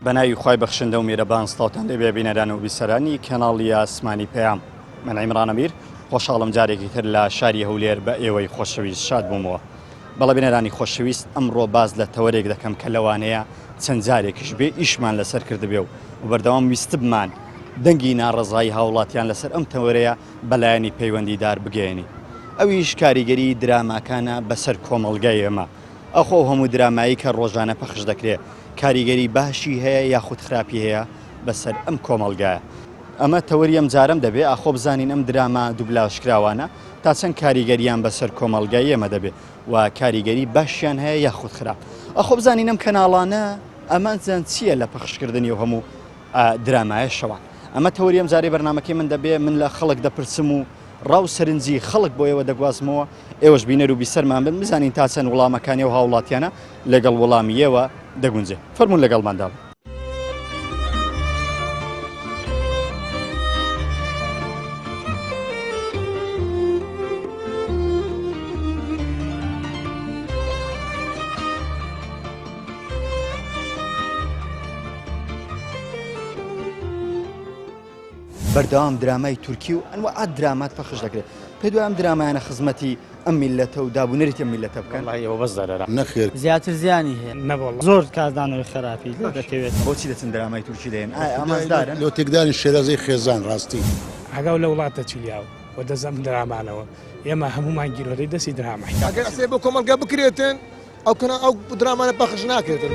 بە ناوی خوای بەخشندە و میرەبان سڵاوتان لێبێ بینەران و بیسەرانی کەناڵی ئاسمانی پەیام من عیمران ئەمیر خۆشحاڵم جارێکی تر لە شاری هەولێر بە ئێوەی خۆشەویست شاد بوومەوە بەڵێ بینەرانی خۆشەویست ئەمڕۆ باس لە تەوەرێک دەکەم کە لەوانەیە چەند جارێکیش بێ ئیشمان لەسەر کردبێ و بەردەوام ویستبمان دەنگی ناڕەزایی هاوڵاتیان لەسەر ئەم تەوەرەیە بەلایەنی پەیوەندیدار بگەیەنین ئەویش کاریگەری دراماکانە بەسەر کۆمەڵگای ئێمە ئەخۆ ئەو هەموو درامایی کە ڕۆژانە پەخش دەکرێ کاریگەری باشی هەیە یاخود خراپی هەیە بەسەر ئەم کۆمەڵگایە؟ ئەمە تەوەری ئەم جارەم دەبێ ئاخۆ بزانین ئەم دراما دوبلاژکراوانە تا چەند کاریگەریان بەسەر کۆمەڵگای ئێمە دەبێ و کاریگەری باشیان هەیە یاخود خراپ ئاخۆ بزانین ئەم کەناڵانە ئامانجیان چییە لە پەخشکردنی ئەو هەموو درامایە شەوان ئەمە تەوەری ئەم جارەی بەرنامەکەی من دەبێ من لە خەڵک دەپرسم و ڕا و سەرنجی خەڵک بۆ ئێوە دەگوازمەوە ئێوەش بینەر و بیسەرمان بن بزانین تا چەند وڵامەکانی ئەو هاوڵاتیانە لەگەڵ وەڵامی ئێوە دەگونجێ فەرموون لەگەڵماندا بن. بەردەوام درامای تورکی و ئەنواعات درامات پەخش دەکرێت پێت وایە ئەم درامایانە خزمەتی ئەم میللەتە و دابونەریتی ئەم میللەتە بکەن؟ وەڵاهی ئەوە بەس زەرەرە. نەخێر. زیاتر زیانی هەیە. نەوەڵا زۆر کاردانەوەی خەراپی لێ دەکەوێتەوە. بۆچی دەچن درامای تورکی دەیەن؟ ئایا ئامانجدارن؟ لۆ تێکدانی شێرازەی خێزان ڕاستی. ئاگاو لە وڵاتە چلیاو و دەست ئەم درامانەوە ئێمە هەموومان گیرۆدەی دەستی دراماین. ئەگەر قسەی بۆ کۆمەڵگا بکرێتن ئەو کەنا ئەو درامانە پەخش ناکرێتن.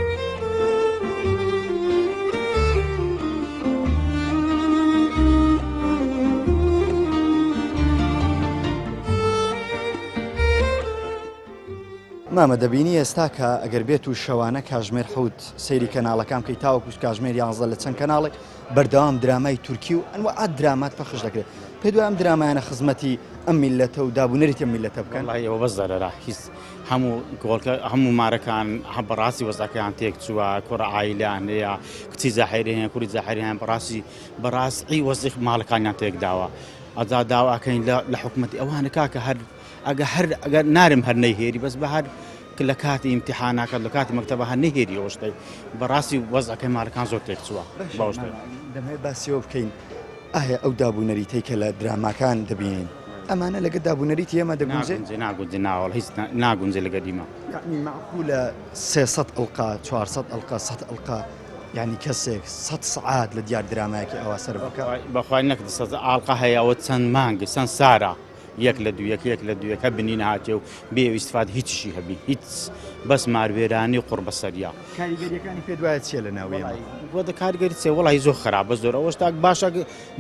مامە دەبینی ئێستا کە ئەگەر بێت و شەوانە کاژمێر حوت سەیری کەناڵەکان بکەی تاوەکو کاژمێر یانزە لە چەند کەناڵێک بەردەوام درامای تورکی و ئەنواعات درامات پەخش دەکرێت پێت وایە ئەم درامایانە خزمەتی ئەم میللەتە و دابونەریتی ئەم میللەتە بکەن؟ وەڵاهی ئەوە بەس زەرەرە هیچ هەموو گۆڵکە هەموو مارەکان هە بەڕاستی وەزعەکەیان تێک چووە کوڕە عایلیان هەیە کچی زاحیری هەیە کوڕی زاحیری هەیە بەڕاستی بەڕاستی وەزعی ماڵەکانیان تێک داوە ئەجا داواکەین لە لە حکومەتی ئەوانە کاکە هەر ئەگە هەر ئەگەر نارم هەر نەیهێری بەس بە هەر لە کاتی ئیمتیحاناکە لە کاتی مەکتەبە هەر نەیهێری ئەو شتەی بەڕاستی وەزعەکەی ماڵەکان زۆر تێک چووە بەو شتەی. دەمەوێت باسی ئەوە بکەین ئایا ئەو داب و نەریتەی کە لە دراماکان دەبینین ئەمانە لەگە داب و نەریتی ئێمە دەگونجێ؟ ناگونجێ ناگونجێ ناوەڵ هیچ ناگونجێ لەگە دیمە. یەعنی مەعقولە 300 ئەڵقە 400 ئەڵقە 100 ئەڵقە یعنی کەسێک 100 سەعات لە دیار درامایەکی ئاوا سەرف بکا؟ بەخوای نەک 100 ئاڵقە هەیە ئەوە چەند مانگ چەند سارە یەک لە دوو یەک یەک لە دوو یەک هە بنی نەهاتێ و بێ ئیستفاد هیچشی هەبی هیچ بەس ماروێرانی و قوڕبەسەریە. کاریگەریەکانی پێت وایە چیە لە ناو ئێمە؟ وە کاریگەری چیە وەڵی زۆر خراپە زۆر ئەوە شتاک باشە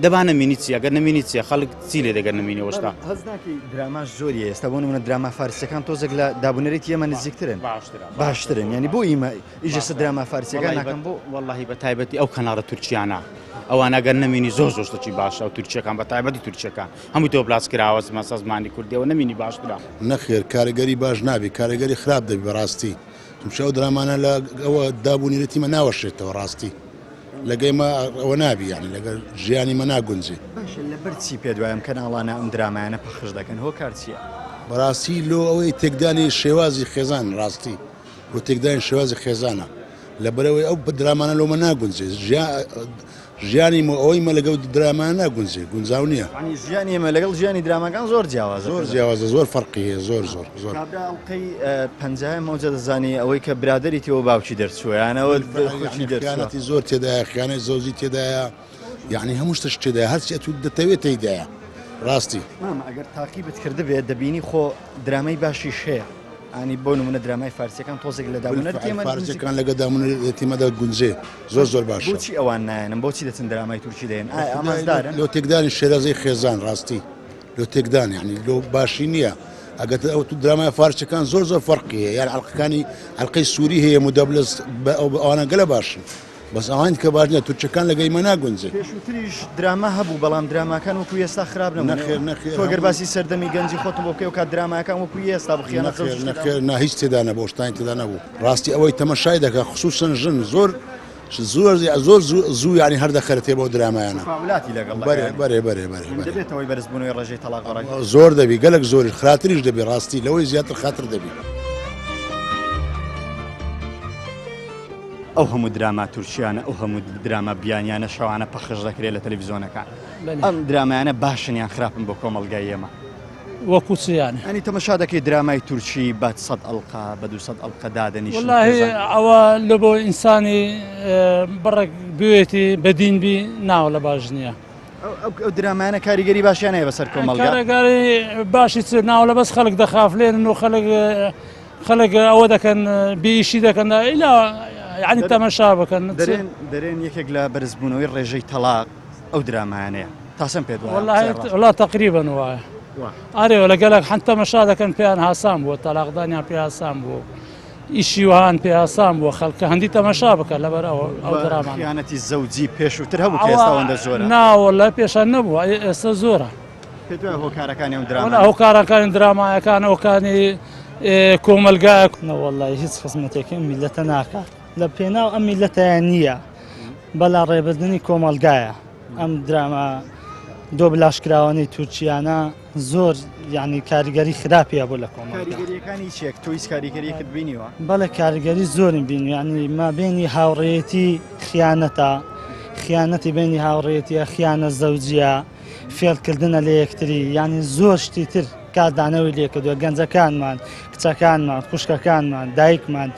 دەبا نەمینی چی ئەگەر نەمینی چیە خەڵک چی لێ دەگەر نەمینی ئەوە شتا. هەست ناکەی دراماش زۆریە ئێستا بۆ نمونە دراما فارسیەکان تۆزێک لە دابونەریتی ئێمە نزیکترن باشترە باشترن یانی بۆ ئیمە ئیش لەسەر دراما فارسیەکان ناکەن بۆ؟ وەڵاهی بە تایبەتی ئەو کەناڵە تورکیانە ئەوانە گەر نەمینی زۆر زۆر شتەکی باشە ئەو تورکیەکان بە تایبەتی تورکیەکان هەمووی دۆبلاج کراوە زمە زمانی کوردیەوە نەمینی باشترە. نەخێر کاریگەری باش نابی کاریگەری خراپ دەبی بەڕاستی چونکە ئەو درامانە لە ئەوە داب و نەریتی مە ناوەشێتەوە ڕاستی لەگەی مە ئەوە نابی یانی لەگەر ژیانی مە ناگونجێ. باشە لەبەر چی پێت وایە ئەم کەناڵانە ئەم درامایانە پەخش دەکەن هۆکار چیە؟ بەڕاستی لۆ ئەوەی تێکدانی شێوازی خێزان ڕاستی لۆ تێکدانی شێوازی خێزانە لەبەرئەوەی ئەو درامانە لۆمە ناگونجێ ژیانی مە ئەوەی مە لەگەڵ درامانە ناگونجێ گونجاو نییە. یانی ژیانی ئێمە لەگەڵ ژیانی دراماکان زۆر جیاوازە. زۆر جیاوازە زۆر فەرقی هەیە زۆر زۆر زۆر. کابرا ئەڵقەی پەنجایەم ئەوجا دەزانی ئەوەی کە برادەری تێوە باوکی دەرچووە یان ئەوە خوشکی دەرچووە. خیانەتی زۆر تێدایە خیانەی زەوجی تێدایە یعنی هەموو شتش تێدایە هەرچی ئەتوو دەتەوێت تێیدایە ڕاستی. مامە ئەگەر تاقیبت کردبێت دەبینی خۆ درامای باشیش هەیە. ئانی بۆ نمونە درامای فارسیەکان تۆزێک لە دابونەریتی ئێمە فارسیەکان لەگە دابونەریتی ئێمە دەگونجێ زۆر زۆر باشە. بۆچی ئەوان نایەنن بۆچی دەچن درامای تورکی دەیەن ئایا ئامانجدارن؟ لۆ تێکدانی شێرازەی خێزان ڕاستی لۆ تێکدان یعنی لۆ باشی نییە ئەگەر ئەو تو درامای فارسیەکان زۆر زۆر فەرقی هەیە یان ئەڵقەکانی ئەڵقەی سووری هەیە مدەبلەس بە ئەوانە گەلە باشن. بەس ئەوانی کە باش نیە تورکەکان لەگەی مە ناگونجێ. پێشووتریش دراما هەبوو بەڵام دراماکان وەکو ئێستا خراپ نەبوون. نەخێر نەخێر تۆ گەر باسی سەردەمی گەنجی خۆتم بۆ بکەی ئەوکات دراماکان وەکو ئێستا بوو خیانەت نەخێر نەخێر نا هیچ تێدا نەبوو شتانی تێدا نەبوو ڕاستی ئەوەی تەمەشای دەکا خصوصا ژن زۆر زۆر زۆر زوو یعنی هەر دەخەرەتێ بۆ درامایانە تفاعلاتی لەگەڵ بەرێ بەرێ بەرێ بەرێ دەبێتەوەی بەرزبوونەوەی ڕێژەی تەڵاق بەڕای زۆر دەبی گەلک زۆری خراتریش دەبی ڕاستی لەوەی زیاتر خاتر دەبی. ئەو هەموو دراما تورکیانە ئەو هەموو دراما بیانیانە شەوانە پەخش دەکرێت لە تەلەڤیزیۆنەکان ئەم درامایانە باشن یان خراپن بۆ کۆمەڵگای ئێمە؟ وەکو چیان؟ ئەنی تەمەشا دەکەی درامای تورکی بە 100 ئەڵقە بە 200 ئەڵقە دادەنیشن واللهی ئەوە لە بۆ ئینسانی بڕێک بوێتی بەدین بی ناوە لە باش نییە. ئەو درامایانە کاریگەری باشیان هەیە بەسەر کۆمەڵگا؟ کارەگاری باشی چ ناوە لە بەس خەڵک دەخافلێنن و خەڵک خەڵک ئەوە دەکەن بێئیشی دەکەن ئیلا یعنی تەمەشا بکەن دەرێن دەرێن یەکێک لە بەرزبوونەوەی ڕێژەی تەلاق ئەو درامایانەیە تاسم پێ وڵا تقریبا وایە ئارێ لە گەلک حەن تەمەشا دەکەن پێیان هاسان بووە تەلاقدانیان پێ هاسان بووە ئیشی وهان پێ هاسان بووە خەڵکە هەندی تەمەشا بکە لەبەر ئەو ئەو درامان خیانەتی زەوجی پێشووتر هەبوو کە ئێستا ئەوەندە زۆرە ناوەڵە پێشان نەبووە ئێستا زۆرە پێت وایە هۆکارەکانی ئەم دراما هۆکارەکانی درامایەکان ئەوکانی کۆمەلگایەک نەوەڵی هیچ خزمەتێکی ئەم میلەتە ناکات لە پێناو ئەم میلەتەیە نییە بەلا ڕێبردننی کۆمەلگایە ئەم دراما دۆبلاشکراوانەی تورکیانە زۆر یعنی کاریگەری خراپیە بۆ لە کۆمەڵگەکانی چێک تۆ هیچ کاریگەریەکت بینیوە بەڵێ کاریگەری زۆرم بینی یعنی مابینی هاوڕێیەتی خیانەتە خیانەتی بینی هاوڕێتیە خیانە زەوجیە فێڵکردنە لە یەکتری یانی زۆر شتی تر کاردانەوەی لێکردووە گەنجەکانمان کچەکانمان خوشکەکانمان دایکمان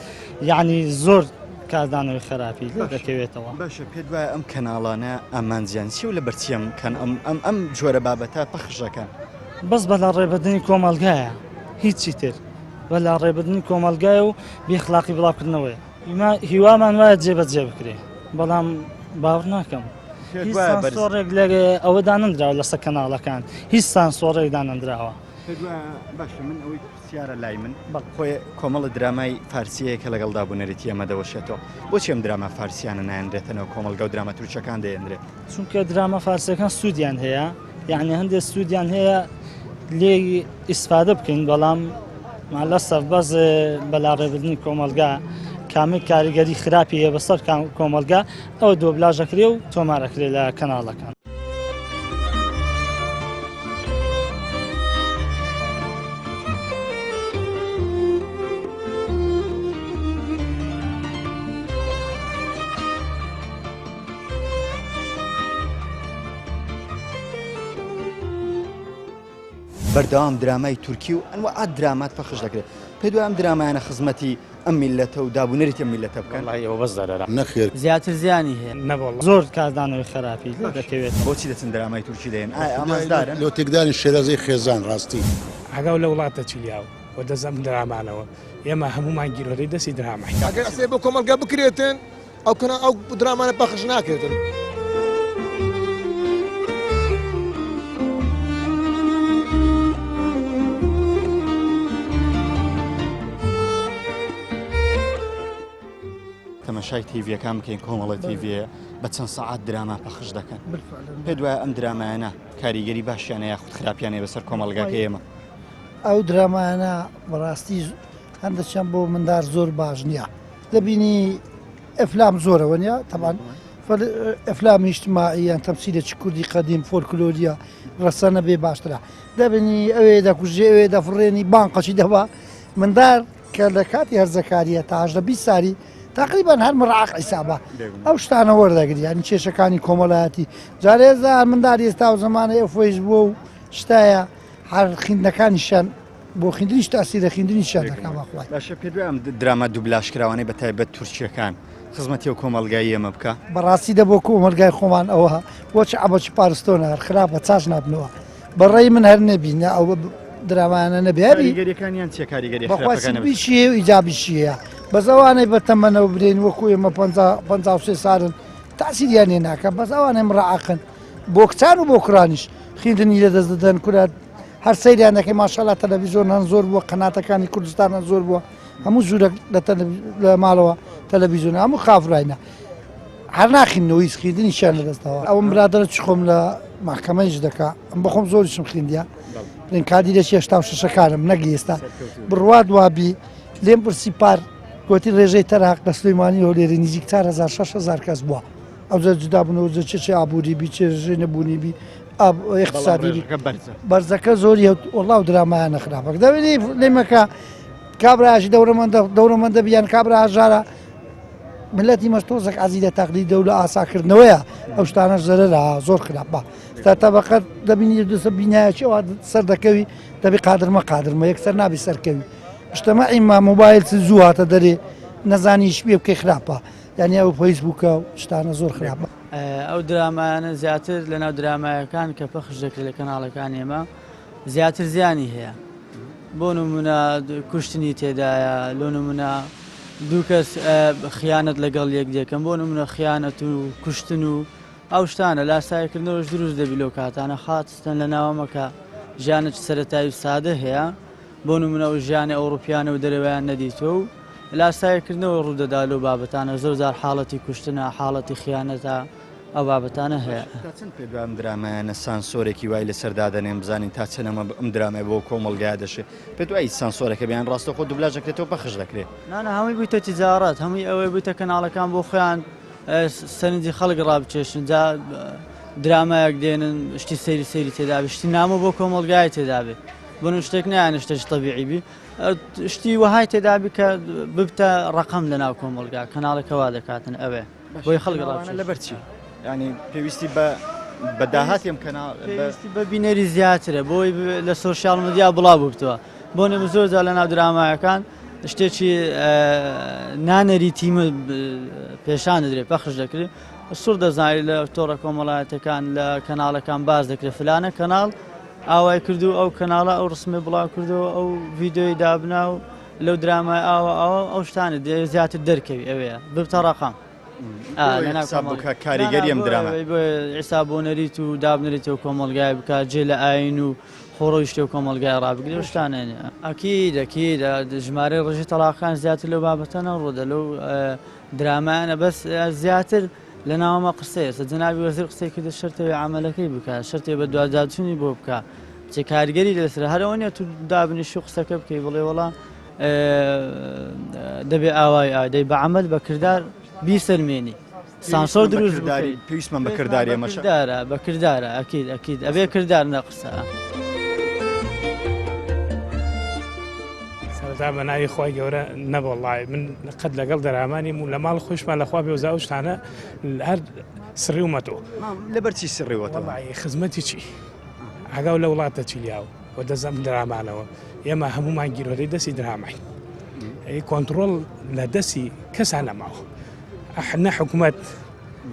یعنی زۆر کاردانەوەی خراپی لێ دەکەوێتەوە باشە پێت وایە ئەم کەناڵانە ئامانجیان چی و لە بەرچیەم کەن ئەم ئەم ئەم جۆرە بابەتە پەخشەکەن بەس بە لە ڕێبردننی کۆمەلگایە هیچی تر بە لە ڕێبردننی کۆمەلگای و بێخلاقی بڵاوکردنەوەی ئیمە هیوامان وایە جێبەجێ بکرێ بەڵام باوەڕ ناکەم هیچ سانسۆڕێک لە ئەوە دانەندراوە لەسەر کەناڵەکان هیچ سانسۆڕێک دانەندراوە باشە من ئەوەی پرسیارە لای من خۆی کۆمەڵە درامای فارسیەیە کە لەگەڵ دابوونەریتی ئەمە دەوەشێتەوە بۆچی ئەم دراما فارسیانە نایەنرێتەنەوە کۆمەڵگە و دراما تورکیەکان دەیەنرێت چونکە دراما فارسیەکان سوودیان هەیە یعنی هەندێک سوودیان هەیە لێی ئیسفادە بکەین بەڵام مالەسەف بەس بەلاڕێبردنی کۆمەلگا کامی کاریگەری خراپی هەیە بەسەر کۆمەلگا ئەو دۆبلاژەکرێ و تۆمارەکرێ لە کەناڵەکان. بەردەوام درامای تورکی و ئەنوەعات درامات پەخش دەکرێت پێت وایە ئەم درامایانە خزمەتی ئەم میللەتە و دابونەریتی ئەم میللەتە بکەن؟ وەڵاهی ئەوە بەس زەرەرە. نەخێر. زیاتر زیانی هەیە. نەوەڵا. زۆر کاردانەوەی خەراپی لێ دەکەوێتەوە. بۆچی دەچن درامای تورکی دەیەن؟ ئایا ئامانجدارن؟ لۆ تێکدانی شێرازەی خێزان ڕاستی. ئاگاو لە وڵاتە چلیاو وە دەست ئەم درامانەوە ئێمە هەموومان گیرۆدەی دەستی دراماین. ئەگەر قسەی بۆ کۆمەڵگا بکرێتن ئەو کەنا ئەو درامانە پەخش ناکرێتن. تەمەشای تیڤیەکان بکەین کۆمەڵە تیڤیە بە چەند سەعات دراما پەخش دەکەن پێت وایە ئەم درامایانە کاریگەری باشیانە یاخود خراپیانەیە بەسەر کۆمەڵگاکەی ئێمە؟ ئەو درامایانە بەڕاستی هەندێکیان بۆ مندار زۆر باش نییە دەبینی ئەفلام زۆرە وەنیە تەبان ئەفلام ئیجتماعی یان تەمسیلێکی کوردی قەدیم فۆلکلۆریە ڕەسەنە بێ باشترە دەبینی ئەوێ دەکوژێ ئەوێ دەفڕێنی بانقەچی دەبا مندار کە لە کاتی هەرزەکاریە تا هەژدە 20 سالی تقریبا هەر مڕاق حیسابە ئەو شتانە وەردەگری یانی کێشەکانی کۆمەڵایەتی جارێزا منداری ئێستا و زمانە ئەو فەیس بووە و شتایە هەر خیندنەکانیشیان بۆ خیندنیش تاسیر لە خیندنیشیان دەکا بەخوای. باشە پێت وایە ئەم دراما دوبلاژکراوانەی بە تایبەت تورکیەکان خزمەتی ئەو کۆمەڵگای ئێمە بکا؟ بەڕاستی دە بۆ کۆمەڵگای خۆمان ئەوە بۆ چ عەبەچ پارستۆنە هەر خراپە چاش نابنەوە بەڕێی من هەر نەبی نە ئەو درامایانە نەبێ هەبی کاریگەریەکانیان چیە کاریگەری بەخوا خراپەکان سلبیشی هەیە و ئیجابیشی هەیە بەس ئەوانەی بە تەمەنەوە برێن وەکو ئێمە 53 ساڵن تاسیریان لێ ناکە بەس ئەوانەی مڕعقن بۆ کچان و بۆ کوڕانیش خیندنی لەدەست دەدەن کورە هەر سەیریان دەکەی ماشاءاللە تەلەڤیزیۆن هەن زۆر بووە قەناتەکانی کوردستان هەن زۆر بووە هەموو ژوورەک لە تەلە- لە ماڵەوە تەلەڤیزیۆن هەموو خافراینە. هەر ناخینەوە هیچ خیندنیشیان لەدەستەوە ئەوم برادەرە چ خۆم لە مەحکەمەیش دەکا ئەم بەخۆم زۆریشم خیندە بڵێن کادیرێکی هێشتا و شەشەکانم نەک ئێستا بڕوات وابی لێم پرسی پار گوتی ڕێژەی تەراق لە سلەیمانی هەولێری نزیک 4000 6000 کەس بووە ئەو جە جودا بوون و چ چ ئابووری بی چ ژێ نەبوونی بی اقتصادی بی بەرزەکە زۆری وەڵا و درامایانە خراپە دەبێت لێمەکە کابراژی دەورەمەندە دەورەمەندە بیان کابرا هەژارە ملەتی مەش تۆزێک عەزیزە تەقلیدە و لە ئاساکردنەوەیە ئەو شتانەش زەرەرە زۆر خراپە تا تەبقە دەبینی دوسە بینایەکی ئەوە سەر دەکەوی دەبی قادرمە قادرمە یەکسەر نابی سەرکەوی مجتەمەعی ما مۆبایل چ زوو هاتە دەرێ نەزانی هیچ پێ بکەی خراپە یعنی ئەو فەیسبووکە و شتانە زۆر خراپە. ئەو درامایانە زیاتر لەناو درامایەکان کە پەخش دەکرێت لە کەناڵەکانی ئێمە زیاتر زیانی هەیە بۆ نمونە کوشتنی تێدایە لۆ نمونە دوو کەس خیانەت لەگەڵ یەک دەکەن بۆ نمونە خیانەت و کوشتن و ئەو شتانە لاسایکردنەوەش دروست دەبی لەو کاتانە خاتستن لە ناوەمەکە ژیانێکی سەتایی و سادە هەیە بۆ نمونە ئەو ژیانی ئەوروپیانە و دەرەوەیان نەدیتوە و لاسایکردنەوە ڕوودەدا لەو بابەتانە زۆر جار حاڵەتی کوشتنە حاڵەتی خیانەتە ئەو بابەتانە هەیە. تا چەند پێت وایە ئەم درامایانە سانسۆرێکی وای لەسەر دادەنێن بزانین تا چەند ئەمە ئەم درامای بۆ کۆمەڵگایە دەشێ پێت وایە سانسۆرەکە بیان ڕاستەوخۆ دوبلاژ دەکرێتەوە پەخش دەکرێ؟ نانا هەمووی بوویتە تیجارەت هەمووی ئەوەی بوویتە کەناڵەکان بۆ خۆیان سەرنجی خەڵک ڕابکێشن جا درامایەک دێنن شتی سەیری سەیری تێدابێ شتی نامۆ بۆ کۆمەڵگای تێدابێ بۆ شتێک نیان شتێکی تەبیعی بی شتی وەهای تێدابی کە ببتە ڕقم لە ناو کۆمەڵگا کەناڵەکە وا دەکاتن ئەوێ بۆی خەڵک ڕابکێشن. لەبەر چی؟ یانی پێویستی بە بە داهاتی ئەم کەناڵ پێویستی بە بینەری زیاترە بۆی لە سۆشیال میدیا بڵاو ببتەوە بۆ نمونە زۆر جار لە ناو درامایەکان شتێکی نانەریتی پێشان دەدرێت پەخش دەکرێت سوور دەزانانی لە تۆڕە کۆمەڵایەتەکان لە کەناڵەکان باز دەکرێت فلانە کەناڵ ئاوای کردو ئەو کەناڵە ئەو ڕسمی بڵاو کردەوە ئەو ڤیددیوی دابنا و لەو درامای ئاوا ئاوا ئەو شتانە دێ زیاتر دەرکەوی ئەوەیە ببتە ڕقم کاریگەری ئەم دراما ئیسا بۆ نەریت و دابنریت و کۆمەلگای بکات جێ لە ئاین و خۆڕۆیشتێ و کۆمەلگای ڕابگرێ و شتانە ئەکید ئەکید ژمارەی ڕژی تەلاقان زیاتر لەو بابەتەنە ڕوودە لەو درامایانە بەس زیاتر لە ناوەمە قسەیە سە جەنابی وەزیر قسەی کردە شەرتەوەی عملەکەی بکە شەرتێ بە دواداچوونی بۆ بکە چ کاریگەری لەسەر هەر ئەوە نیە تو دابنیشی و قسەکە بکەی بڵێ وەڵا دەبێ ئاوای ئادەی بە عمل بە کردار بیسەلمێنی سانسۆر دروست بکەی پێویستمان بە کرداری ئەمەشە کردارە بە کردارە ئەکید ئەکید ئەبێ کردار نە قسە. سەرەتا بە ناوی خوای گەورە نەوەڵای من قەت لەگەڵ دەرامانیم و لە ماڵ خۆشمان لەخوا بێوزا ئەو شتانە هەر سڕیومەتەوە لەبەر چی سڕیوەتەوە خزمەتی چی ئاگاو لە وڵاتە چیلیاو و دەست ئەم درامانەوە ئێمە هەمومان گیرۆدەی دەستی دراماین ئەی کۆنتترۆل لە دەستی کەسان نەماوە نە حکوومەت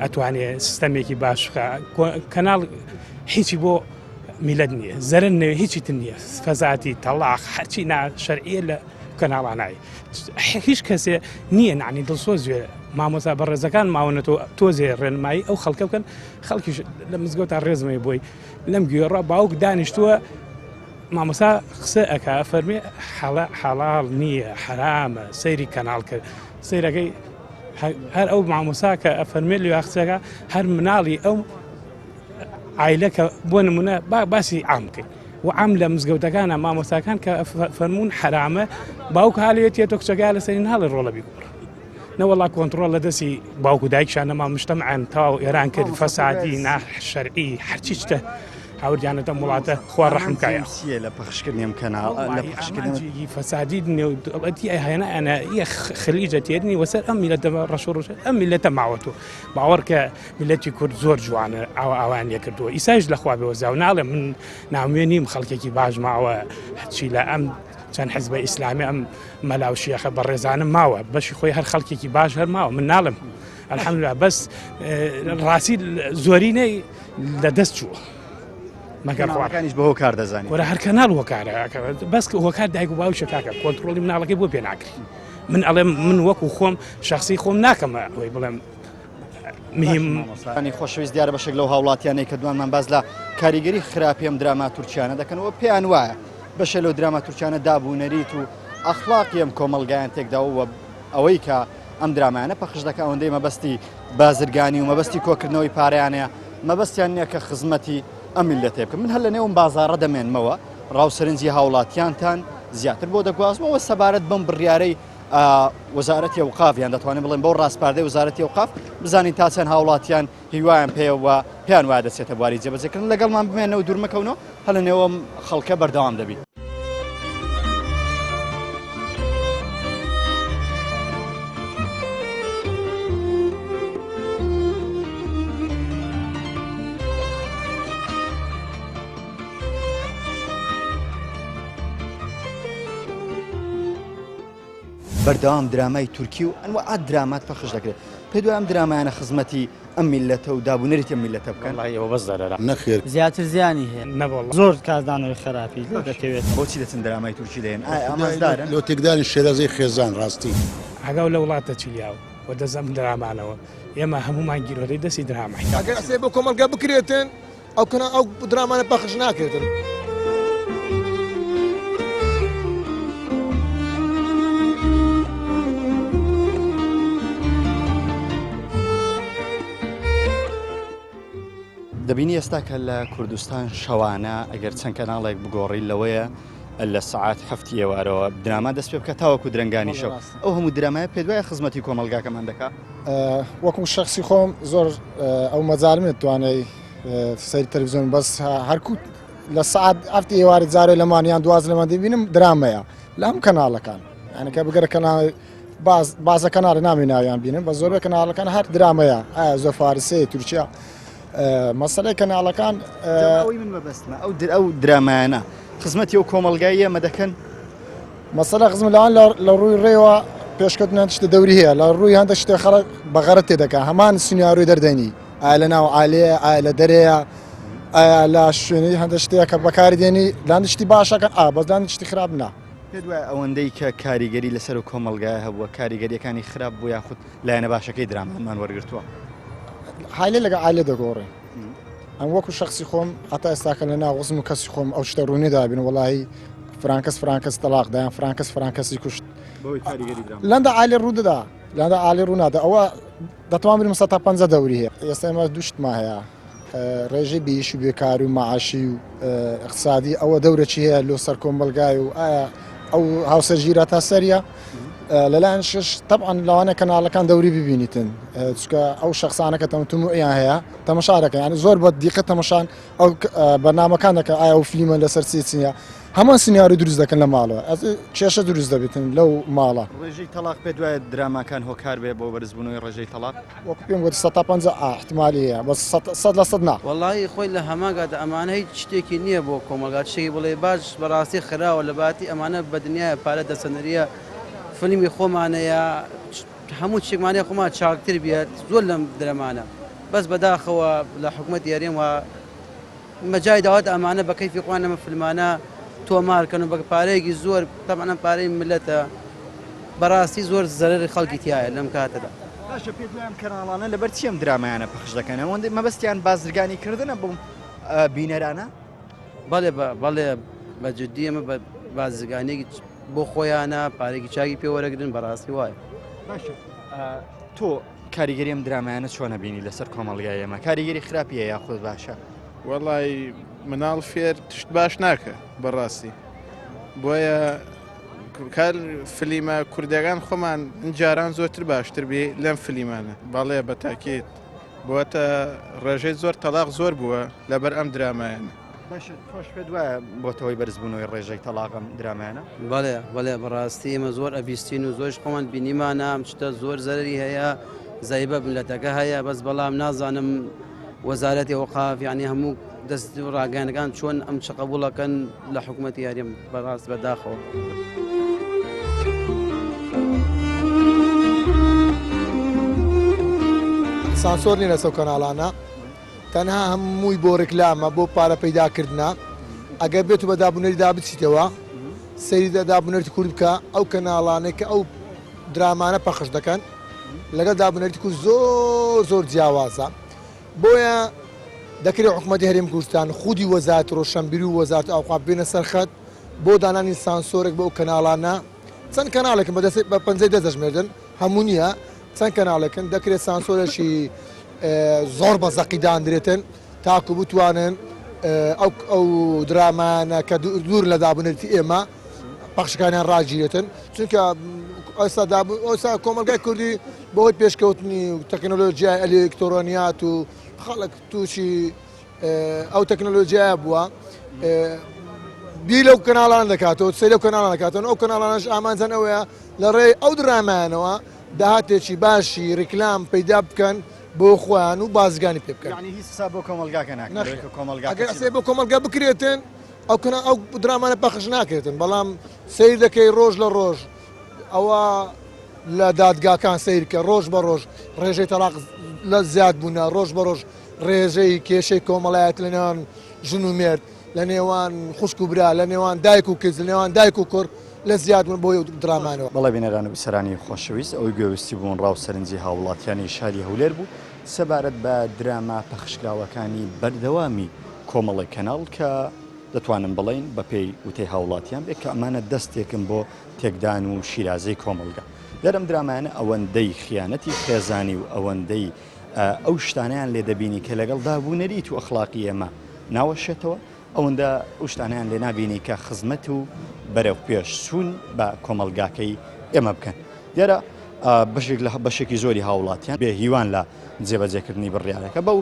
ئەتوانێ سیستەمێکی باش بکە کەناڵ هیچی بۆ میلەت نییە زەرن نەوێ هیچی تر نییە فەزاتی تەڵاق هەرچی نا شەرعیە لە کەناڵانای هیچ کەسێ نییە نانی دڵسۆز وێ مامۆسا بەڕێزەکان ماونەتەوە تۆزێ ڕێنمایی ئەو خەڵکە بکەن خەڵکیش لە مزگەوت تا ڕێزمەی بۆی لەم گوێڕە باوک دانیشتووە مامۆسا قسە ئەک فەرمی حەڵە حەڵاڵ نییە حرامە سەیری کەناڵ کرد سەیرەکەی هەر ئەو مامۆسا کە ئەفەرمێ لێ قسەکە هەر مناڵی ئەو عیلە کە بۆ نمونە با باسی عام بکەین و عام لە مزگەوتەکانە مامۆستاکان کە فەرمونون حرامە باوک حالێتیە تۆ کچەکە لەسەری ناڵێ ڕۆڵە بیگۆڕ نەوەڵا کۆنتڕۆڵ لە دەستی باوک و دایکشان نەما مجتەمعیان تەواو ئێران کرد فەسادی نا شەرعی هەرچی شتە هاوردیانەتە ئەم وڵاتە خوا ڕەحم کا یاخوا. چییە لە پەخشکردنی ئەم کەناڵ لە پەخشکردنی فەسادی نێودەوڵەتی هێنا ئەنا یە خلیجە تێرنی وەسەر ئەم میلەتە ڕەش و ڕوش ئەم میلەتە ماوەتەوە باوەڕ کە میلەتی کورد زۆر جوانە ئاوا ئاوایان لێ کردووە ئیسایش لە خوا بێوەزاو ناڵێم من ناوێ نیم خەڵکێکی باش ماوە هەرچی لە ئەم چەند حزبە ئیسلامی ئەم مەلا و شێخە بەڕێزانم ماوە بەشی خۆی هەر خەڵکێکی باش هەر ماوە من ناڵم الحمدلله بەس ڕاستی زۆرینەی لە دەست چووە مەگەر خواکانیش بە هۆکار دەزانانی وەرە هەر کەناڵ هۆکارە بەس هۆکار دایک و باوکە کاکە کۆنتترۆلی مناڵەکەی بۆ پێ ناکری من ئەڵێم من وەکو خۆم شخصی خۆم ناکەمە ئەوەی بڵێم مهم خۆشەویست دیارە بەشێک لەو هاوڵاتیانەی کە دوانمان باس لە کاریگەری خراپی ئەم دراما تورکیانە دەکەن و پێیان وایە بەشێ لەو دراما تورکیانە داب و نەریت و ئەخلاقی ئەم کۆمەڵگایان تێکداوە و ئەوەی کە ئەم درامایانە پەخش دەکا ئەوەندەی مەبەستی بازرگانی و مەبەستی کۆکردنەوەی پارەیانەیە مەبەستیان نییە کە خزمەتی ئەم میللەتەی بکەن. من هەر لە نێو ئەم بازاڕە دەمێنمەوە ڕاو سەرنجی هاوڵاتیانتان زیاتر بۆ دەگوازمەوە سەبارەت بەم بڕیارەی وەزارەتی ئەوقاف یان دەتوانین بڵێن بەو ڕاسپاردەی وەزارەتی ئەوقاف بزانین تا چەند هاوڵاتیان هیوایان پێوە پێیان وایە دەچێتە بواری جێبەجێکردن لەگەڵمان بمێنەوە دوور مەکەونەوە هەر لە نێوەم خەڵکە بەردەوام دەبین. بەردەوام درامای تورکی و ئەنواع درامات پەخش دەکرێت پێت وایە ئەم درامایانە خزمەتی ئەم میللەتە و دابونەریتی ئەم میللەتە بکەن؟ وەڵاهی ئەوە بەس زەرەرە. نەخێر. زیاتر زیانی هەیە. نەوەڵا. زۆر کاردانەوەی خەراپی لێ دەکەوێت. بۆچی دەچن درامای تورکی دەیەن؟ ئایا ئامانجدارن؟ لۆ تێکدانی شێرازەی خێزان ڕاستی. ئاگاو لە وڵاتە چلیاو وە دەست ئەم درامانەوە ئێمە هەموومان گیرۆدەی دەستی دراماین. ئەگەر قسەی بۆ کۆمەڵگا بکرێتن ئەو کەنا ئەو درامانە پەخش ناکرێتن. دەبینی ئێستا کە لە کوردستان شەوانە ئەگەر چەند کەناڵێک بگۆڕی لەوەیە لە سەعات هەفتی ئێوارەوە دراما دەست پێ بکە تاوەکو درەنگانی شەو ئەو هەموو درامایە پێت وایە خزمەتی کۆمەڵگاکەمان دەکا؟ وەکو شخصی خۆم زۆر ئەو مەجالم توانای سەیر تەلەڤزیۆن بەس هەرکو لە سعات هەفتی ئێوارە جارێ لەمان یان دواز لەمان دەبینم درامەیە لە هەم کەناڵەکان یانەکە بگەرە کەناڵ باز بازە کەناڵە نامی ناویان بینم بە زۆربەی کەناڵەکان هەر درامەیە ئایا زۆر فارسەیە تورکیا مەسەلەی کەناڵەکان ئەوەی من مەبەستمە ئەو ئەو درامایانە خزمەتی ئەو کۆمەڵگای ئێمە دەکەن؟ مەسەلە خزم لەوان لە ڕووی ڕێوە پێشکەوتن هەندێک شتە دەوری هەیە لە ڕووی هەندێک شتێ خەڵک بە غەرەت تێ دەکا هەمان سیناریۆی دەردەنی ئایا لە ناو عالەیە ئایا لە دەرەیە ئایا لە شوێنی هەندێک شتەیە کە بەکاری دێنی لە هەندێک شتی باشەکەن ئا بەس لە هەندێک شتی خراپ نا. پێت وایە ئەوەندەی کە کاریگەری لەسەر و کۆمەڵگایە هەبووە کاریگەریەکانی خراپ بوو یاخود لایەنە باشەکەی درامانمان وەرگرتووە؟ عایلە لەگە عایلە دەگۆڕێ ئەم وەکو شخصی خۆم هەتا ئێستاکە لە ناو غزم و کەسی خۆم ئەو شتە ڕوونی دابین وڵی فرانکەس فرانکەس تەلاق دایان فرانکەس فرانکەسی کوشت لەندە عالی ڕوودەدا لەندە عالی ڕوونادە ئەوە دەتوان برم 150 دەوری هەیە ئێستا ئێمە دوشتما هەیە ڕێژەی بیش و بێکار و معاشی و اقتصادی ئەوە دەورەکی هەیە لۆ سەر کۆمەلگای و ئایا ئەو هاوسەرگیرە تا سەریە لەلایەن شش طبعا لەوانە کەناڵەکان دەوری ببینیتن چکە ئەو شخصانە کە تەمتموعیان هەیە تەمەشا دەکەن یعنی زۆر بە دیقەت تەمەشان ئەو بەرنامەکان دەکەن ئایا ئەو فلیمە لەسەر چی چیە هەمان سیناریۆ دروست دەکەن لە ماڵەوە ئەز کێشە دروست دەبێتن لەو ماڵە. ڕێژەی تەڵاق پێت وایە دراماکان هۆکار بێ بۆ بەرزبوونەوەی ڕێژەی تەڵاق؟ وەکو پێم گوت 150 ئاحتمالی هەیە بەس 100% نا. وەڵایی خۆی لە هەمان کاتە ئەمانە هیچ شتێکی نییە بۆ کۆمەڵگا شتێکی بڵێ باش بەڕاستی خراوە لە باتی ئەمانە بە دنیایە پارە دەسەنریە فلیمی خۆمانەیە هەموو شتێکمان هەیە خۆمان چاکتر بێت زۆر لەم درەمانە بەس بەداخەوە لە حکومەتی هەرێم وە مەجای داوات ئەمانە بە کەیفی خۆیان ئەمە فلمانە تۆمار کەن و بە پارەیەکی زۆر تەبعەن ئەم پارەی ملەتە بەڕاستی زۆر زەرەری خەڵکی تایە لەم کاتەدا. باشە پێت وایە ئەم کەناڵانە لەبەر چی ئەم درامایانە پەخش دەکەن ئەوەندەی مەبەستیان بازرگانی کردنە بەو بینەرانە؟ بەڵێ بەڵێ بە جدی ئەمە بە بازرگانیەکی بۆ خۆیانە پارێکی چاکی پێ وەرەگرن بەڕاستی وایە. باشە تۆ کاریگەری ئەم درامایانە چۆنە بینی لەسەر کۆمەڵگای ئێمە کاریگەری خراپی هەیە یاخود باشە؟ وەڵی مناڵ فێر تشت باش ناکە بەڕاستی بۆیە کار فلیمە کوردەکان خۆمان جاران زۆرتر باشتر بێ لەم فلیمانە بەڵێ بە تاکیت بۆتە ڕێژەی زۆر تەلاق زۆر بووە لەبەر ئەم درامایانە. باشە تۆش پێت وایە بۆتەوەی بەرزبوونەوەی ڕێژەی تەلاق ئەم درامایانە؟ بەڵێ بەڵێ بەڕاستی ئێمە زۆر ئەبیستین و زۆریش خۆمان بینیمانە ئەم شتە زۆر زەرەری هەیە زەیبە ملەتەکە هەیە بەس بەڵام نازانم وەزارەتی ئەوقاف یعنی هەموو دەست و ڕاگەیانەکان چۆن ئەم چ قبوڵەکەن لە حکوومەتی هەرێم بەڕاست بەداخەوە. سانسۆر نیە لەسەو کەناڵانە تەنها هەمووی بۆ ڕیکلامە بۆ پارە پەیدا کردنە ئەگەر بێت و بە دابونەریدا بچیتەوە سەیری دابونەریتی کورد بکە ئەو کەناڵانەی کە ئەو درامانە پەخش دەکەن لەگەڵ دابونەریتی کورد زۆر زۆر جیاوازە بۆیە دەکرێت حکوومەتی هەرێم کوردستان خودی وەزارەت ڕۆشنبیری و وەزارەت ئەوقاف بێنە سەر خەت بۆ دانانی سانسۆرێک بۆ ئەو کەناڵانە چەند کەناڵێکم بەدەست بە پەنجەی دەست دەژمێردن هەموو نییە. چەند کەناڵێکن دەکرێت سانسۆرێکی زۆر بە زەقی داندرێتن تاکو بتوانن ئەو ئەو درامانە کە دوور لە دابنرێتی ئێمە پەخشەکانیان ڕاگیرێتن چونکە ئێستا ئێستا کۆمەلگای کوردی بەهۆی پێشکەوتنی و تەکنەلۆژیای ئەلکترۆنیات و خەڵک تووشی ئەو تەکنەلۆژیایە بووە بیر لەو کەناڵان دەکاتەوە سەیر لەو کەناڵان دەکاتەوە ئەو کەناڵانش ئامانجان ئەوەیە لە ڕێی ئەو درامایانەوە داهاتێکی باشی ڕیکلام پەیدا بکەن بۆ خۆیان و بازرگانی پێ بکەن. یعنی هیچ حساب بۆ کۆمەڵگاکە ناکرێت کە کۆمەڵگاکە ئەگەر حساب بۆ کۆمەڵگا بکرێتن ئەو کەنا ئەو درامانە پەخش ناکرێتن بەڵام سەیر دەکەی ڕۆژ لە ڕۆژ ئەوە لە دادگاکان سەیرکە ڕۆژ بە ڕۆژ ڕێژەی تەلاق لە زیاد بوونە ڕۆژ بە ڕۆژ ڕێژەی کێشەی کۆمەڵایەتی لە نێوان ژن و مێرد، لە نێوان خوشک و برا، لە نێوان دایک و کچ، لە نێوان دایک و کوڕ لە زیاد بوون بەهۆی درامانەوە. بەڵێ بینەران و بیسەرانی خۆشەویست ئەوەی گوێویستی بوون ڕاو سەرنجی هاووڵاتیانی شاری هەولێر بوو سەبارەت بە دراما پەخشکراوەکانی بەردەوامی کۆمەڵێک کەناڵ کە دەتوانم بڵێین بەپێی وتەی هاووڵاتیان بێ کە ئەمانە دەستێکن بۆ تێکدان و شیرازەی کۆمەڵگا دیارە ئەم درامایانە ئەوەندەی خیانەتی خێزانی و ئەوەندەی ئەو شتانەیان لێ دەبینی کە لەگەڵ داب و نەریت و ئەخلاقی ئێمە ناوەشێتەوە، ئەوەندە ئەو شتانەیان لێ نابینی کە خزمەت و بەرەوپێش چوون بە کۆمەڵگاکەی ئێمە بکەن. دیارە بەشێک لە بەشێکی زۆری هاوڵاتیان بێ هیوان لە جێبەجێکردنی بڕیارەکە بەو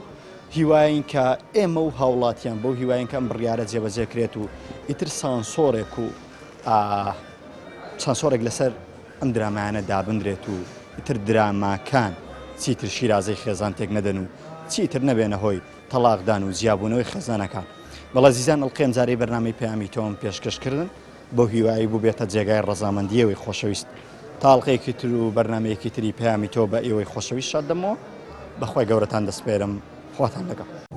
هیواین کە ئێمە و هاوڵاتیان بەو هیواین کە ئەم بڕیارە جێبەجێ کرێت و ئیتر سانسۆرێک و سانسۆرێک لەسەر ئەم درامایانە دابنرێت و ئیتر دراماکان چیتر شیرازەی خێزان تێک نەدەن و چیتر نەبێنە هۆی تەڵاقدان و جیابوونەوەی خێزانەکان. بەڵێ زیزان ئەڵقەی ئەمجارەی بەرنامەی پەیامی تۆم پێشکەش کردن بەو هیوایەی بووبێتە جێگای ڕەزامەندی ئێوەی خۆشەویست. تا ئەڵقەیەکی تر و بەرنامەیەکی تری پەیامی تۆ بە ئێوەی خۆشەویست شاد دەبمەوە. بە خوای گەورەتان دەسپێرم. خواتان لەگەڵ.